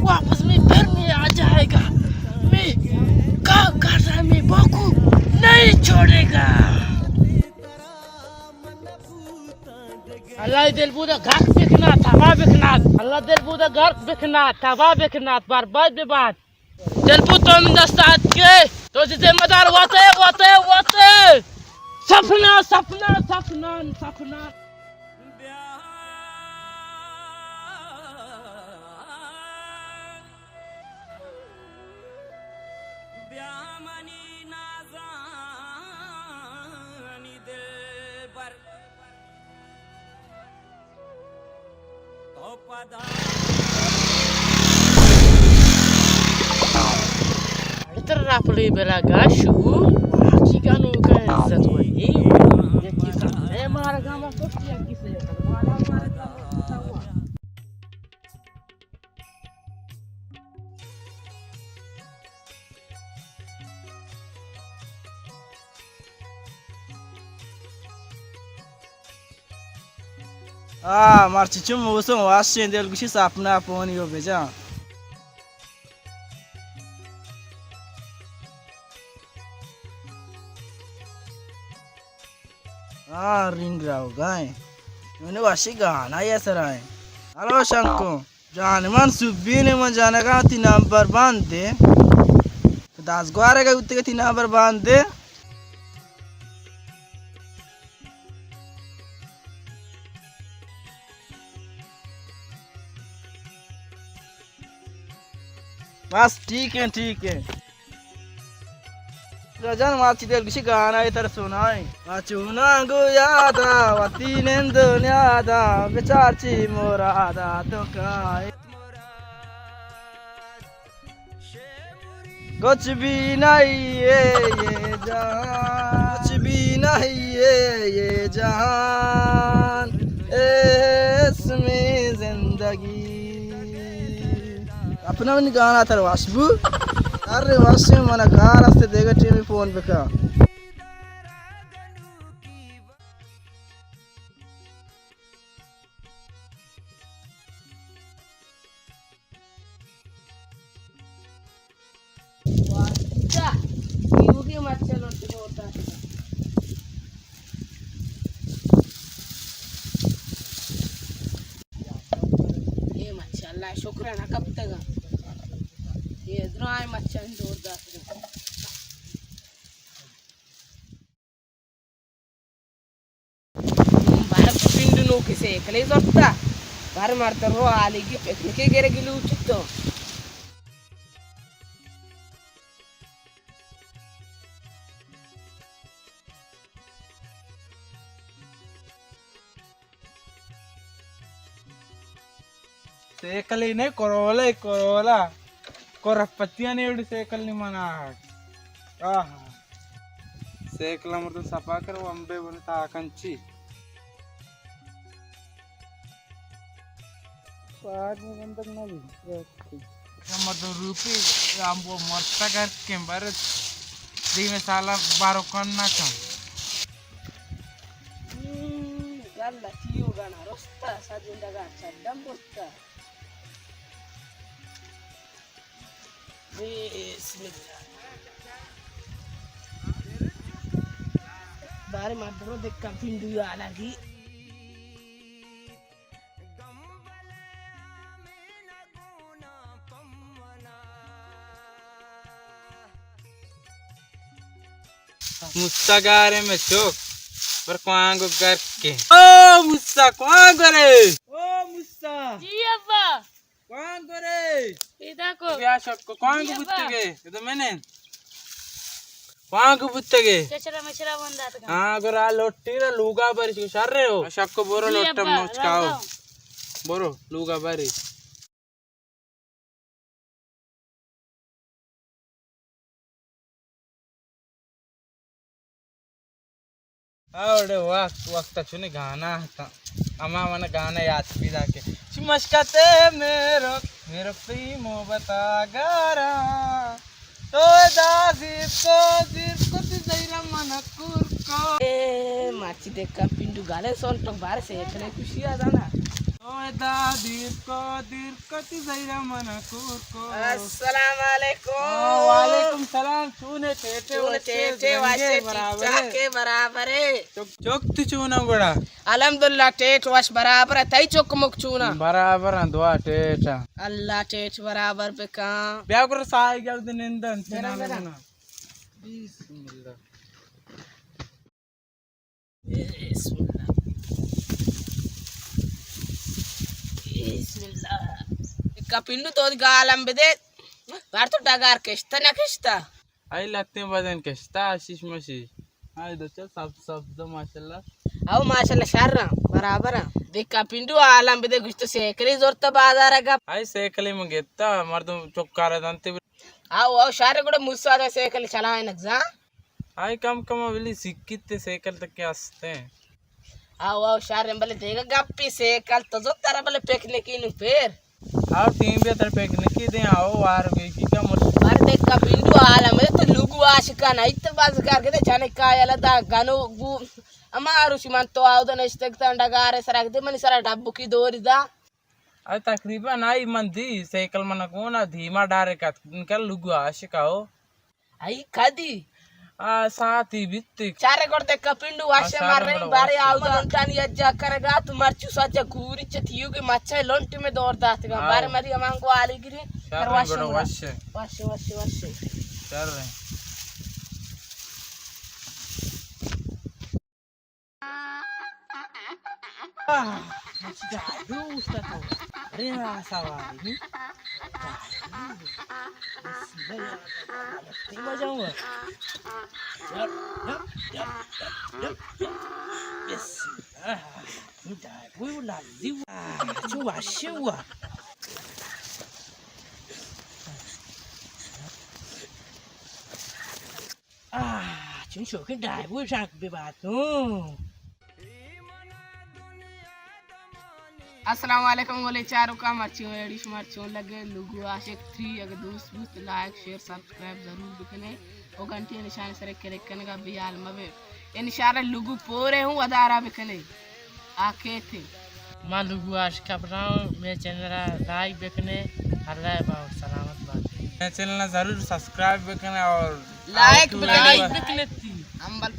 واپس میں پھر نہیں آ جائے گا. میں کام کر رہا ہے، میں باکو نہیں چھوڑے گا. اللہ دل بودا گھر بکنا، تباہ بکنا. اللہ دل بودا گھر بکنا، تباہ بکنا، برباد بباد. دل بود تو من دست اتکے، تو چی ذمہ دار وتے، وتے، وتے. سپنا، سپنا، سپنا، سپنا. بیا، بیا منی نازانی دلبر. تر راپلی بلا گاشو، چی گانو کا عزت ونی. یکی کا، اے مارا گاما کتی یکی سے، مارا مارا گاما. آ، مرچی چو موسم واشیں، دل گوشی ساپ ناپونی و بجا. آ، رنگ راو گائیں. انہیں واشی گانا یا سرائیں. ہلو شنکو. جان من سبین من جانگا تی نمبر باندے. دزگوارے گا تی نمبر باندے. بس ٹھیک ہے، ٹھیک ہے. جان، ما چی دل گشی گانا ء تر سنائیں. ما چوناں گو یادا وتی نند و نیادا، بچار چی مرادا تو کائے. کچھ بھی نہیں ہے یہ جہان، کچھ بھی نہیں ہے یہ جہان، اس میں زندگی. اپنا من گانا تر واش بو. ارے واش، من کار است، دیگہ ٹیم فون بکا. واجہ، ایوگی مچھل وتی ہوتا. اے مچھل، اللہ شکر نہ کپتگا. اے درائیں مچھل دور داتگا. بر پنڈ نوکی سیکلے زرتا. بر مرد رو آلیگی پکنکے گرگی لوٹتو. سیکلی نے، کرولا، کرولا. کرپتیانی ایوڑی سیکل نی منا. آہا. سیکل مردم سپا کر، و امبے بنے تاکنچی. پاگ میں بندگ نہ بھی. مردم روپی، امبو مرتا کر کے بر. دیمے سالا بارو کن نہ کن. ہم، گل تیوگا نہ رستا، سجندگا چڈم بوتا. بسم اللہ. بارے مردم دکا پنڈو آلگی. موسی گارے میں چوک پر کوانگو گرکے. او موسی، کوانگو رے؟ او موسی. جی ابا. کوانگو رے؟ پیدا کو. بیا شک کو، کوانگو جی ابا. بوتگے؟ ادا میں نے. کوانگو بوتگے؟ چچرا مچرا بندات کا. ہاں، گرا لوٹی را لوگا بری شو شر رے ہو. شک کو برو جی لوٹم ابا، موچ کاؤ. لاؤ. برو لوگا بری. اوڑے وقت، وقت چونے گانا ہتا. اما من گانا یاد پیدا کے. چی مشکتے میرو، میرو پیمو بتا گارا. تو دازی، تو زیر کتی زیرا من کور کو. اے ماچی دیکھا پنڈو گالے سون تو بار سے اتنے خوشی آ دانا۔ او دا دیر کو، دیر کو تی زیرا منا کور کو۔ السلام علیکم۔ آ، وعلیکم سلام۔ چونے ٹیٹے چونے وشے ٹیٹے زنگے وشے برابر ٹھیک ٹھاک ہے۔ ہے برابر ہے۔ چک، چک تی چونا گڑا؟ الحمدللہ ٹیٹ وش برابر ہے۔ تئی چک مک چونا؟ برابر ہیں، دعا ٹیٹ ہیں۔ اللہ ٹیٹ برابر بکاں۔ بیا گر ساہی گل دے نندن۔ برابر ہے۔ بسم اللہ۔ بسم اللہ۔ بسم اللہ۔ کپینڈو تو گالم بدے۔ بار تو ڈگار کشتا نہ کشتا؟ آئی لتیں بدن کشتا، آشیش مشیش۔ آئی دو چل سبز سبز ماشاءاللہ۔ او ماشاءاللہ شر برابر۔ دیکھا پینڈو عالم بدے گشت سیکلی زورتا بازار گپ۔ آئی سیکلی من گتا، مردم چکارا دنتے۔ او، او شر گڑا موسیٰ دا سیکل چلائینگ زاں۔ آئی کم کم ولی سکیت تے سیکل تک کے ہستے۔ او، او شر بلے دیگا گپی سیکل تو زو ترا بلے پکنکی نو پیر۔ آو ٹیم بیا تر پکنکی دے آو وار گئی کی کا مر۔ پر دیکھا پینڈو عالم دے تو لوگو عاشقان ایت باز کر کے دے جنے کا یلا دا گنو گو۔ اما روشی من تو آو دے نشتگ تن ڈگارے سرک دے منی سرا ڈبو کی دوری دا۔ اے تقریباً آئی من دی سائیکل من گونا دھیما ڈارے کت کر لوگو عاشق آو۔ آئی کدی؟ آ ساعتی بیتک۔ چارے گڑ دے کپنڈو واشے مارے بارے آو دنتانی اجا کرگا تو مرچو سجا گوری چتیو کے مچھے لونٹ میں دور داتگا۔ بارے مری امانگو آلی گری۔ چارے گڑ واشے۔ واشے، واشے، واشے۔ چارے۔ آہ، مچ جادو استاد تو۔ ارے نا سواری۔ بسم اللہ۔ بسم اللہ۔ چو واشی ہوا۔ آہ، چون شوقیں ڈرائیور شاک بہ باتوں۔ السلام علیکم گلیں چاروکاں، مرچی ویڈیو شمار چون لگے؟ لوگو عاشق تھری اگر دوست بوت لائک، شیئر، سبسکرائب ضرور بکنے اور گھنٹی نشان سر کلک کنگا بیال مبے۔ انشاءاللہ لوگو پورے ہوں ودارا بکنے۔ آ کیت؟ ما لوگو عاشق ابراہم، مے چینل ءَ لائک بکنے، اللہ ءَ باور سلامت بات۔ مے چینل ءَ ضرور سبسکرائب بکنے اور لائک بکنے۔ لائک بکنے۔ امبل